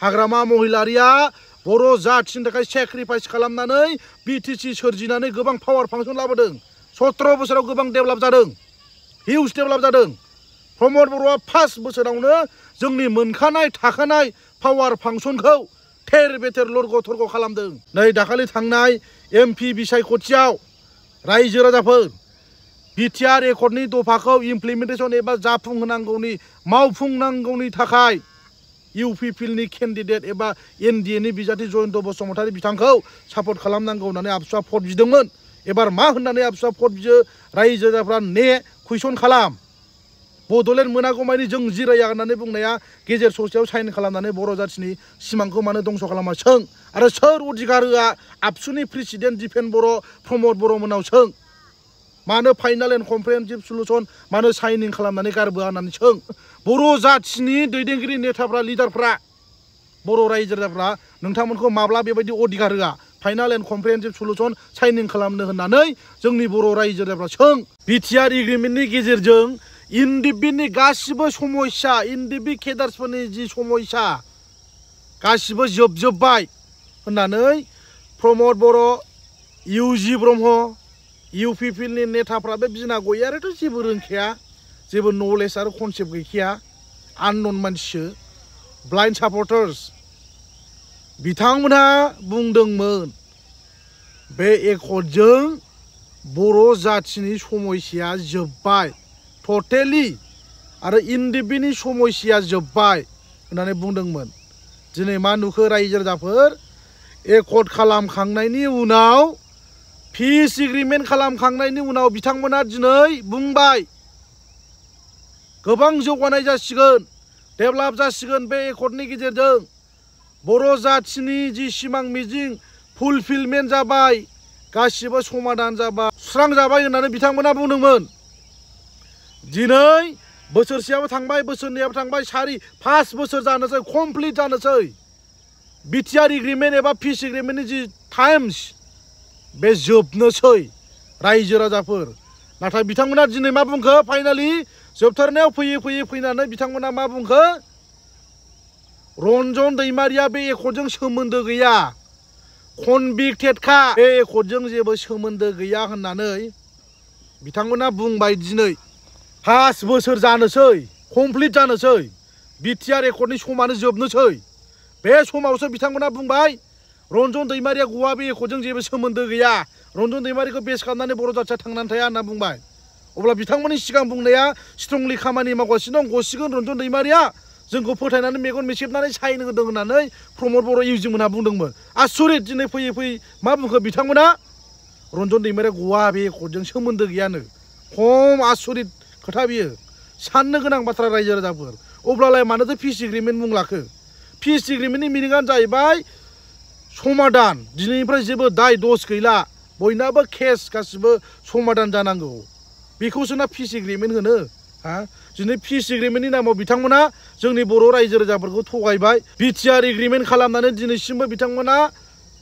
हाग्रामा महिलारिया बर' जाथिनि थाखाय सेक्रिफाइस खालामनानै बिटिसि सोरजिनानै गोबां पावार फांसन लाबोदों। 17 बोसोराव गोबां डेभेलप जादों, हिउज डेभेलप जादों। प्रमद बर'आ फार्स्ट बोसोरावनो जोंनि मोनखानाय थाखानाय पावार फांसनखौ थेर बेथेर लरग' थरग' खालामदों। नै दाखालि थांनाय एमपि बिसायख'थियाव रायजो राजाफोर बिटिआर एकर्डनि दफाखौ इमप्लिमेन्टेसन एबा जाफुंहोनांगौनि मावफुंनांगौनि थाखाय इउपिपिएलनि केन्डिडेट एबा एनडिएनि बिजाथि जयन्त बसुमतारी बिथांखौ सापर्ट खालामनांगौ होननानै आबसुआ भट बिदोंमोन। एबार मा होननानै आबसुआ भट बियो रायजो राजाफ्रा ने कुइसन खालाम। बड'लेण्ड मोनागौमानि जों जिराया होननानै बुंनाया गेजेर ससेयाव साइन खालामनानै बर' जाथिनि सिमांखौ मानो दंस' खालामा सों। आरो सोर अधिकार होआ आबसुनि प्रेसिडेन्ट दिपेन बर' प्रमद बर' मोनाव सों। मानो फाइनाल एन्ड कमप्रिहेन्सिभ सलुसन मानो साइनिं खालामनानै गारबोआ होननानै सों। बर' जाथिनि दैदेनगिरि नेताफ्रा लिडारफ्रा बर' रायजो राजाफ्रा नोंथांमोनखौ माब्ला बेबायदि अधिकार होआ फाइनाल एन्ड कमप्रिहेन्सिभ सलुसन साइनिं खालामनो होननानै जोंनि बर' रायजो राजाफ्रा सों। बिटिआर एग्रिमेन्टनि गेजेरजों इनडिबिनि गासिबो समस्या इनडिबि केडार्सफोरनि जि समस्या गासिबो जोबजोब्बाय होननानै प्रमद बर' इउजि ब्रह्म इउपिपिएलनि नेताफ्राबो बिना गैयाथ' जेबो रोंखाया, जेबो नलेज आरो कनसेप्ट गैखाया, आननन मानसिसो, ब्लाइन्ड सापर्टार्स। बिथांमोनहा बुंदोंमोन बे एकर्डजों बर' जाथिनि समस्याया जोब्बाय टटेलि आरो इनडिबिनि समस्याया जोब्बाय होननानै बुंदोंमोन। दिनै मा नुखो रायजो राजाफोर एकर्ड खालामखांनायनि उनाव पिस एग्रिमेन्ट खालामखांनायनि उनाव बिथांमोना दिनै बुंबाय गोबां जौगानाय जासिगोन, डेभेलप जासिगोन बे एकर्डनि गेजेरजों बर' जाथिनि जि सिमां मिजिं फुलफिलमेन्ट जाबाय, गासिबो समाधान जाबाय, सुस्रांजाबाय होननानै बिथांमोना बुंदोंमोन। दिनै बोसोरसेयाबो थांबाय, बोसोरनैयाबो थांबाय, 5 बोसोर जानोसै, कमप्लिट जानोसै। बिटिआर एग्रिमेन्ट एबा पिस एग्रिमेन्टनि जि टाइम्स बे जोबनोसै रायजो राजाफोर। नाथाय बिथांमोना दिनै मा बुंखो फाइनालि जोबथारनायाव फैयै फैनानै बिथांमोना मा बुंखो रन्जन दैमारिया बे एकर्डजों सोमोन्दो गैया, कनभिक्टेडखा, बे एकर्डजों जेबो सोमोन्दो गैया होननानै बिथांमोना बुंबाय। दिनै 5 बोसोर जानोसै, कमप्लिट जानोसै, बिटिआर एकर्डनि समानो जोबनोसै। बे समावसो बिथांमोना बुंबाय रन्जन दैमारिया गवा बे एकर्डजों जेबो सोमोन्दो गैया, रन्जन दैमारिखौ बेस खालामनानै बर' जाथिया थांनानै थाया होनना बुंबाय। अब्ला बिथांमोननि सिगां बुंनाया स्ट्रंलि खामानि मावगासिनो दं, गसिगोन रन्जन दैमारिया, जोंखौ फोथायनानै मेगन मेसेबनानै साइन होदों होननानै प्रमद बर' इउजि मोनहा बुंदोंमोन। आसरित दिनै फैयै मा बुंखो बिथांमोना रन्जन दैमारिया गवा बे एकर्डजों सोमोन्दो गैयानो। खम आसरित खोथा बियो, साननो गोनां बाथ्रा रायजो राजाफोर। अब्लालाय मानोथो पिस एग्रिमेन्ट मुं लाखो? पिस एग्रिमेन्टनि मिनिङानो जाहैबाय समाधान, दिनैनिफ्राय जेबो दाय दस गैला, बयनाबो केस गासिबो समाधान जानांगौ, बेखौसो ना पिस एग्रिमेन्ट होनो। दिनै पिस एग्रिमेन्टनि नामाव बिथांमोना जोंनि बर' रायजो राजाफोरखौ थगायबाय। बिटिआर एग्रिमेन्ट खालामनानै दिनैसिमबो बिथांमोना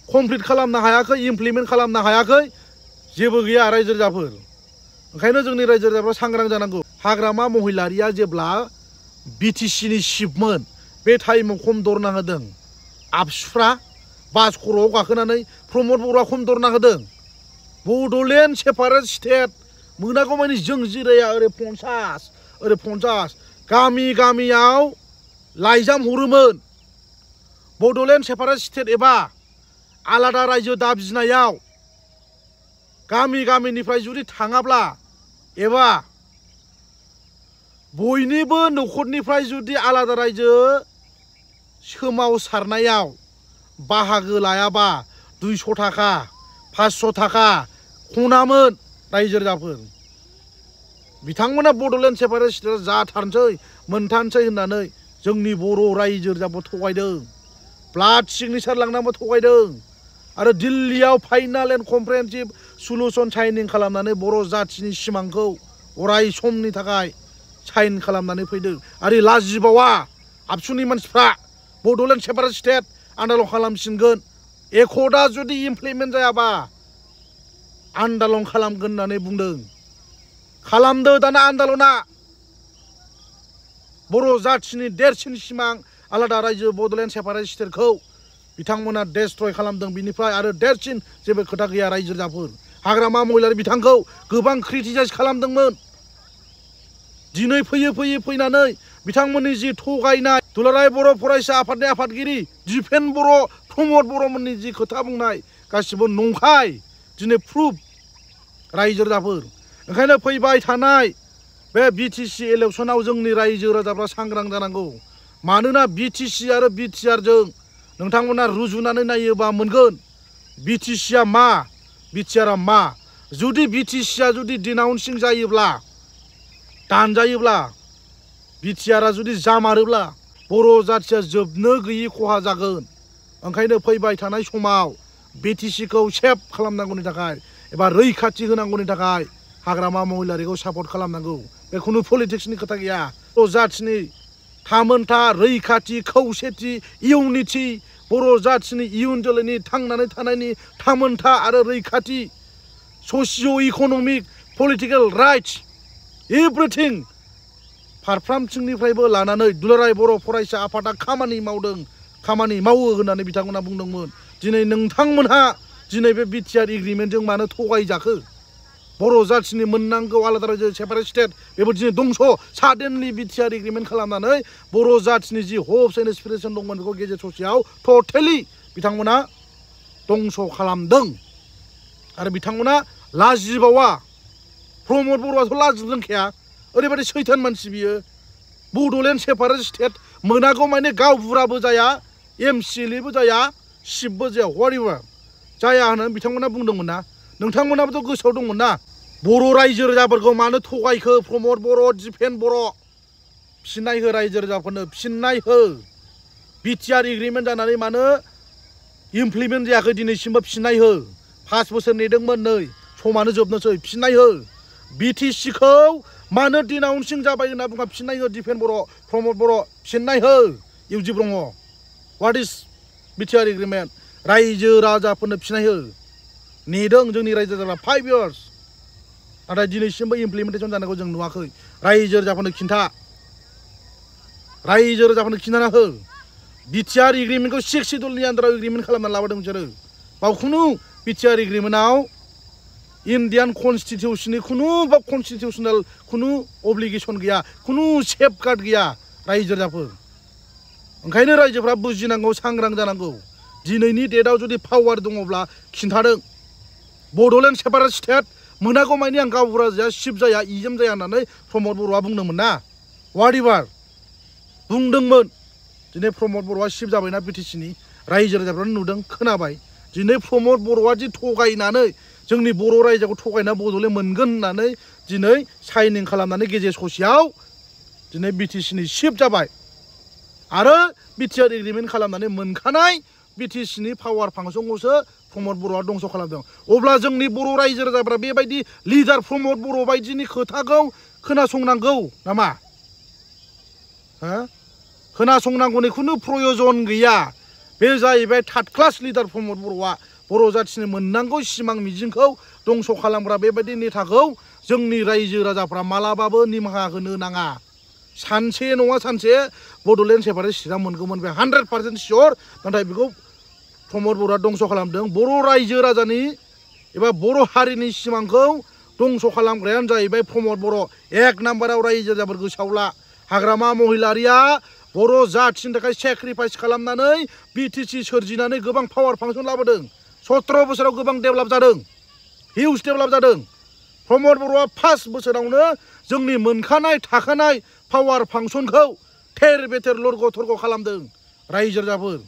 कमप्लिट खालामनो हायाखै, इमप्लिमेन्ट खालामनो हायाखै, जेबो गैया रायजो राजाफोर। ओंखायनो जोंनि रायजो राजाफ्रा सांग्रां जानांगौ। हाग्रामा महिलारिया जेब्ला बिटिसिनि चिफमोन बे टाइमाव खम दरना होदों आबसुफ्रा, बास खर'आव गाखोनानै प्रमद बर'आ खम दरना होदों। बड'लेण्ड सेपारेट स्टेट मोनागौमानि जों जिराया ओरै 50 गामि गामियाव लाइजाम हरोमोन। बड'लेण्ड सेपारेट स्टेट एबा आलादा रायजो दाबिनायाव गामि गामिनिफ्राय जुदि थाङाब्ला एबा बयनिबो न'खरनिफ्राय जुदि आलादा रायजो सोमावसारनायाव बाहागो लायाबा 200 थाखा 500 थाखा खनामोन रायजो राजाफोर। बिथांमोना बड'लेण्ड सेपारेट स्टेटआ जाथारनोसै मोनथारनोसै होननानै जोंनि बर' रायजो राजाखौ थगायदों, ब्लाड सिगनेसार लांनानैबो थगायदों आरो दिल्लीयाव फाइनाल एन्ड कमप्रिहेन्सिभ सलुसन साइनिं खालामनानै बर' जाथिनि सिमांखौ अराय समनि थाखाय साइन खालामनानै फैदों। आरो लाजिबावा आबसुनि मानसिफ्रा बड'लेण्ड सेपारेट स्टेट आन्दालन खालामफिनगोन, एकर्डआ जुदि इमप्लिमेन्ट जायाबा आन्दालन खालामगोन होननानै बुंदों। खालामदो दाना आन्दालना, बर' जाथिनि देरसिन सिमां आलादा रायजो बड'लेण्ड सेपारेट स्टेटखौ बिथांमोना डेस्ट्रय खालामदों बिनिफ्राय आरो देरसिन जेबो खोथा गैया रायजो राजाफोर हाग्रामा महिलारि बिथांखौ गोबां क्रिटिसाइज खालामदोंमोन दिनै फैयै फैनानै बिथांमोननि जि थगायनाय दुलाराय बर' फरायसा आफादनि आफादगिरि दिपेन बर' प्रमद बर'मोननि जि खोथा बुंनाय गासिबो नंखाय दिनै प्रुफ रायजो राजाफोर ओंखायनो फैबाय थानाय बे बिटिसि इलेक्सनाव जोंनि रायजो राजाफ्रा सांग्रां जानांगौ मानोना बिटिसि आरो बिटिआरजों नोंथांमोना रुजुनानै नायोबा मोनगोन बिटिसिआ मा बिटिआरआ मा जुदि बिटिसिआ जुदि डिनाउन्सिं जायोब्ला दानजायोब्ला बिटिआरआ जुदि जामारोब्ला बर' जाथिया जोबनो गैयि खहा जागोन ओंखायनो फैबाय थानाय समाव बिटिसिखौ सेभ खालामनांगौनि थाखाय एबा रैखाथि होनांगौनि थाखाय हाग्रामा महिलारिखौ सापर्ट खालामनांगौ बे खुनु पलिटिक्सनि खोथा गैया बर' जाथिनि थामोनथा रैखाथि खौसेथि इउनिटि बर' जाथिनि इयुन जोलैनि थांनानै थानायनि थामोनथा आरो रैखाथि socio' economic political rights everything फारफ्रामथिंनिफ्रायबो लानानै दुलाराय बर' फरायसा आफादा खामानि मावो होननानै बिथांमोना बुंदोंमोन दिनै नोंथांमोनहा दिनै बे बिटिआर एग्रिमेन्टजों मानो थगायजाखो बर' जाथिनि मोननांगौ आलादा रायजो सेपारेट स्टेट बेबो दिनै दंस' साडेनलि बिटिआर एग्रिमेन्ट खालामनानै बर' जाथिनि जि हप्स एन्ड एसपिरेसन दंमोन बेखौ गेजेर ससेयाव टटेलि बिथांमोना दंस' खालामदों आरो बिथांमोना लाजिबावा प्रमद बर'आथ' लाजिनो रोंखाया ओरैबायदि सैथान मानसि बियो बड'लेण्ड सेपारेट स्टेट मोनागौ माने गावबुराबो जाया एमसिएलएबो जाया सिफबो जाया हवाटएभार जाया होननानै बिथांमोना बुंदोंमोन ना नोंथांमोनाबोथ' गोसोआव दंमोन ना बर' रायजो राजाफोरखौ मानो थगायखो प्रमद बर' दिपेन बर' फिननाय हो रायजो राजाफोरनो फिननाय हो बिटिआर एग्रिमेन्ट जानानै मानो इमप्लिमेन्ट जायाखै दिनैसिमबो फिननाय हो 5 बोसोर नेदोंमोन नै समानो जोबनोसै फिननाय हो बिटिसिखौ मानो डिनाउन्सिं जाबाय होनना बुङा फिननाय हो दिपेन बर' प्रमद बर' फिननाय हो UG Brahma what is BTR agreement रायजो राजाफोरनो फिननाय हो नेदों जोंनि रायजो राजाफ्रा 5 years नाथाय दिनैसिमबो इमप्लिमेन्टेसन जानायखौ जों नुवाखै रायजो राजाफोरनो खिन्थाना हो बिटिआर एग्रिमेन्टखौ 6 शिड्युलनि आन्दाराव एग्रिमेन्ट खालामना लाबोदों बिसोरो बाव खुनु बिटिआर एग्रिमेन्टआव इन्डियान कनस्टिटिउसननि खुनु बा कनस्टिटिउसनेल खुनु अब्लिगेसन गैया खुनु सेफगार्ड गैया रायजो राजाफोर ओंखायनो रायजोफ्रा बुजिनांगौ सांग्रां जानांगौ दिनैनि डेटआव जुदि पावार दङब्ला खिन्थादों बड'लेण्ड सेपारेट स्टेट मोनागौ मानि आं गावबुरा जाया सिफ जाया इएम जाया होननानै प्रमद बर'आ बुंदोंमोन ना हवाटएभार बुंदोंमोन दिनै प्रमद बर'आ सिफ जाबायना बिटिसिनि रायजो राजाफ्रानो नुदों खोनाबाय दिनै प्रमद बर'आ दि थगायनानै जोंनि बर' रायजोखौ थगायना बड'लेण्ड मोनगोन होननानै दिनै साइनिं खालामनानै गेजेर ससेयाव दिनै बिटिसिनि सिफ जाबाय आरो बिटिआर एग्रिमेन्ट खालामनानै मोनखानाय बिटिसिनि पावार फांसनखौसो प्रमद बर'आ दंस' खालामदों अब्ला जोंनि बर' रायजो राजाफ्रा बेबायदि लिडार प्रमद बर' बायदिनि खोथाखौ खोनासंनांगौ नामा खोनासंनांगौनि खुनु प्रयजन गैया बे जाहैबाय थार्ड क्लास लिडार प्रमद बर'आ बर' जाथिनि मोननांगौ सिमां मिजिंखौ दंस' खालामग्रा बेबायदि नेताखौ जोंनि रायजो राजाफ्रा मालाबाबो निमाहा होनो नाङा सानसे नङा सानसे बड'लेण्ड सेपारेट स्टेटआ मोनगौमोन बे 100% सियर नाथाय बेखौ प्रमद बर'आ दंस' खालामदों बर' रायजो राजानि एबा बर' हारिनि सिमांखौ दंस' खालामग्रायानो जाहैबाय प्रमद बर' 1 नाम्बाराव रायजो राजाफोर गोसोआव ला हाग्रामा महिलारिया बर' जाथिनि थाखाय सेक्रिफाइस खालामनानै बिटिसि सोरजिनानै गोबां पावार फांसन लाबोदों 17 बोसोराव गोबां डेभेलप जादों हिउज डेभेलप जादों प्रमद बर'आ 5 बोसोरावनो जोंनि मोनखानाय थाखानाय पावार फांसनखौ थेर बेथेर लरग' थरग' खालामदों रायजो राजाफोर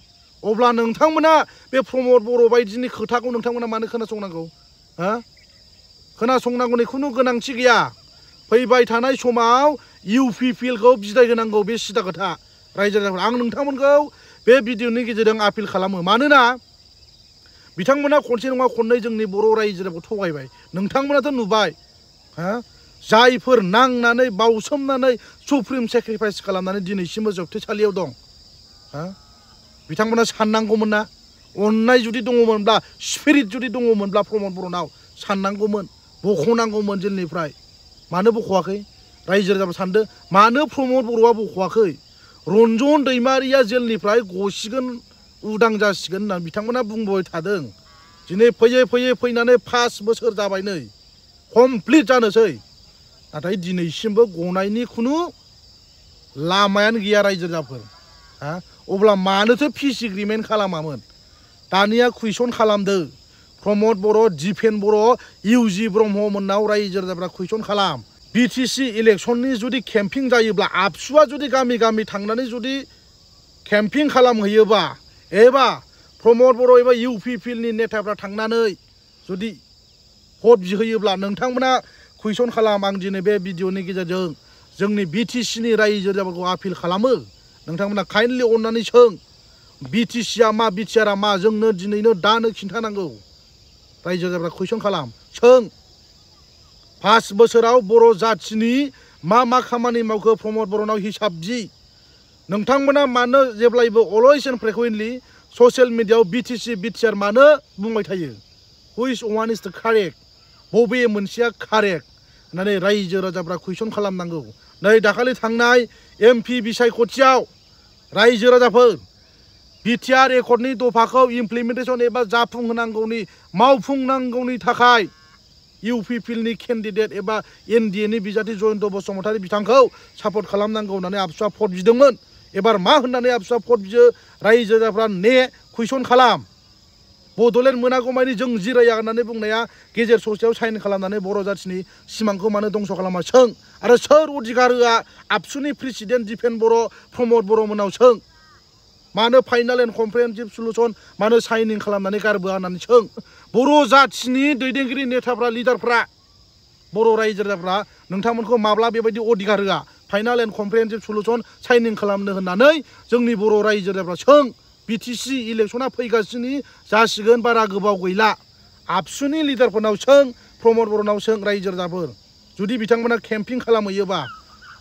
अब्ला नोंथांमोना बे प्रमद बर' बायदिनि खोथाखौ नोंथांमोना मानो खोनासंनांगौ खोनासंनांगौनि खुनु गोनांथि गैया फैबाय थानाय समाव इउपिपिएलखौ बिदाय होनांगौ बे सिदा खोथा रायजो राजाफोर आं नोंथांमोनखौ बे भिडिअनि गेजेरजों आपिल खालामो मानोना बिथांमोना खनसे नङा खननै जोंनि बर' रायजो राजाखौ थगायबाय नोंथांमोनाथ' नुबाय जायफोर नांनानै बावसोमनानै सुप्रिम सेक्रिफाइस खालामनानै दिनैसिमबो जोबथेसालियाव दं बिथांमोना साननांगौमोन ना अननाय जुदि दङमोनब्ला स्पिरिट जुदि दङमोनब्ला प्रमद बर'नाव साननांगौमोन बख'नांगौमोन जेलनिफ्राय मानो बख'वाखै रायजो राजाफ्रा सानदों मानो प्रमद बर'आ बख'वाखै रन्जन दैमारिया जेलनिफ्राय गसिगोन उदां जासिगोन होनना बिथांमोना बुंबाय थादों। दिनै फैयै फैयै फैनानै 5 बोसोर जाबाय नै कमप्लिट जानोसै। नाथाय दिनैसिमबो गनायनि खुनु लामायानो गैया रायजो राजाफोर। अब्ला मानोथो पिस एग्रिमेन्ट खालामामोन? दानिया कुइसन खालामदो प्रमद बर', दिपेन बर', इउजि ब्रह्म मोननाव रायजो राजाफ्रा कुइसन खालाम। बिटिसि इलेक्शननि जुदि केम्पिं जायोब्ला आबसुआ जुदि गामि गामि थांनानै जुदि केम्पिं खालामहैयोबा एबा प्रमद बर' एबा इउपिपिएलनि नेताफ्रा थांनानै जुदि भट बिहोयोब्ला नोंथांमोना कुइसन खालाम। आं दिनै बे भिडिअनि गेजेरजों जोंनि बिटिसिनि रायजो राजाफोरखौ आपिल खालामो। नोंथांमोना काइन्डलि अननानै सों बिटिसिआ मा बिटिआरआ मा जोंनो दिनैनो दानो खिन्थानांगौ। रायजो राजाफ्रा कुइसन खालाम सों 5 बोसोराव बर' जाथिनि मा खामानि मावखो प्रमद बर'नाव हिसाब जि। नोंथांमोना मानो जेब्लायबो अलवेज एन्ड फ्रिकुवेन्टलि ससियेल मिडियायाव बिटिसि बिटिआर मानो बुंबाय थायो? हुइच वान इज द कारेक्ट? बबे मोनसेया कारेक्ट होननानै रायजो राजाफ्रा कुइसन खालामनांगौ। नै दाखालि थांनाय MP बिसायख'थियाव रायजो राजाफोर बिटिआर एकर्डनि दफाखौ इमप्लिमेन्टेसन एबा जाफुंहोनांगौनि मावफुंनांगौनि थाखाय इउपिपिएलनि केन्डिडेट एबा एनडिएनि बिजाथि जयन्त बसुमतारी बिथांखौ सापर्ट खालामनांगौ होननानै आबसुआ भट बिदोंमोन। एबार मा होननानै आबसुआ भट बियो? रायजो राजाफ्रा ने कुइसन खालाम। बड'लेण्ड मोनागौमानि जों जिराया होननानै बुंनाया गेजेर ससेयाव साइन खालामनानै बर' जाथिनि सिमांखौ मानो दंस' खालामा सों। आरो सोर अधिकार होआ आबसुनि प्रेसिडेन्ट दिपेन बर', प्रमद बर' मोननाव सों। मानो फाइनाल एन्ड कमप्रिहेनसिभ सलुसन मानो साइनिं खालामनानै गारबोआ होननानै सों। बर' जाथिनि दैदेनगिरि नेताफ्रा लिडारफ्रा बर' रायजो राजाफ्रा नोंथांमोनखौ माब्ला बेबायदि अधिकार होआ final and comprehensive solution shining खालामनो होननानै जोंनि बर' रायजो राजाफ्रा सों। बिटिसि इलेक्शना फैगासिनो जासिगोन बारा गोबाव गैला। आबसुनि लिडारफोरनाव सों, प्रमद बर'नाव सों रायजो राजाफोर। जुदि बिथांमोना केम्पिं खालामहैयोबा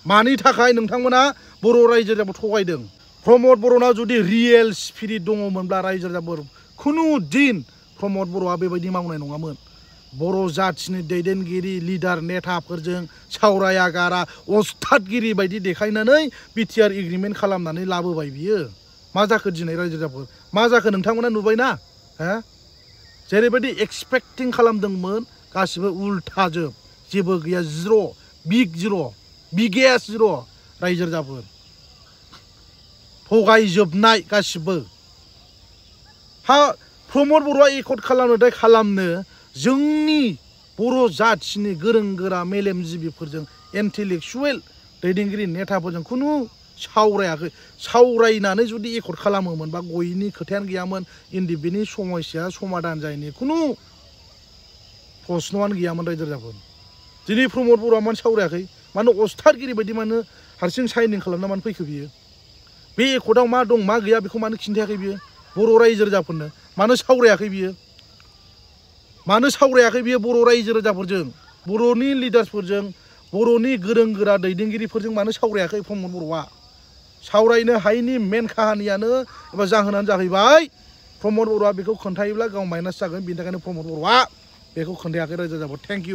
मानि थाखाय नोंथांमोना बर' रायजो राजाखौ थगायदों? प्रमद बर'नाव जुदि रियेल स्पिरिट दङमोनब्ला रायजो राजाफोर खुनु दिन प्रमद बर'आ बेबायदि मावनाय नङामोन। बर' जाथिनि दैदेनगिरि लिडार नेताफोरजों सावराया गारा अस्थादगिरि बायदि देखायनानै बिटिआर एग्रिमेन्ट खालामनानै लाबोबाय बियो। मा जाखो दिनै रायजो राजाफोर? मा जाखो नोंथांमोना नुबायना? जेरैबायदि एक्सपेक्टिं खालामदोंमोन गासिबो उल्थाजोब, जेबो गैया, जिर', बिग जिर', बिगेस्ट जिर'। रायजो राजाफोर थगायजोबनाय गासिबो। प्रमद बर'आ एकर्ड खालामनोथाय खालामनो जोंनि बर' जाथिनि गोरों गोरा मेलेमजिबिफोरजों इन्टेलेक्सुवेल दैदेनगिरि नेताफोरजों खुनु सावरायाखै। सावरायनानै जुदि एकर्ड खालामोमोनबा गयनि खोथायानो गैयामोन। बेनि समस्या समाधान जायैनि खुनु प्रश्नआनो गैयामोन रायजो राजाफोर। दिनै प्रमद बर'आ मानो सावरायाखै? मानो अस्थादगिरि बायदि मानो हारसिं साइनिं खालामना मानो फैखो बियो? बे एकर्डआव मा दं मा गैया बेखौ मानो खिन्थायाखै बियो बर' रायजो राजाफोरनो? मानो सावरायाखै बियो? मानो सावरायाखै बियो बर' रायजो राजाफोरजों, बर'नि लिडार्सफोरजों, बर'नि गोरों गोरा दैदेनगिरिफोरजों मानो सावरायाखै प्रमद बर'आ? सावरायनो हायैनि मेन काहानियानो एबा जाहोनानो जाहैबाय प्रमद बर'आ बेखौ खोन्थायोब्ला गाव माइनास जागोन। बेनि थाखायनो प्रमद बर'आ बेखौ खोन्थायाखै रायजो राजाफोर। Thank you.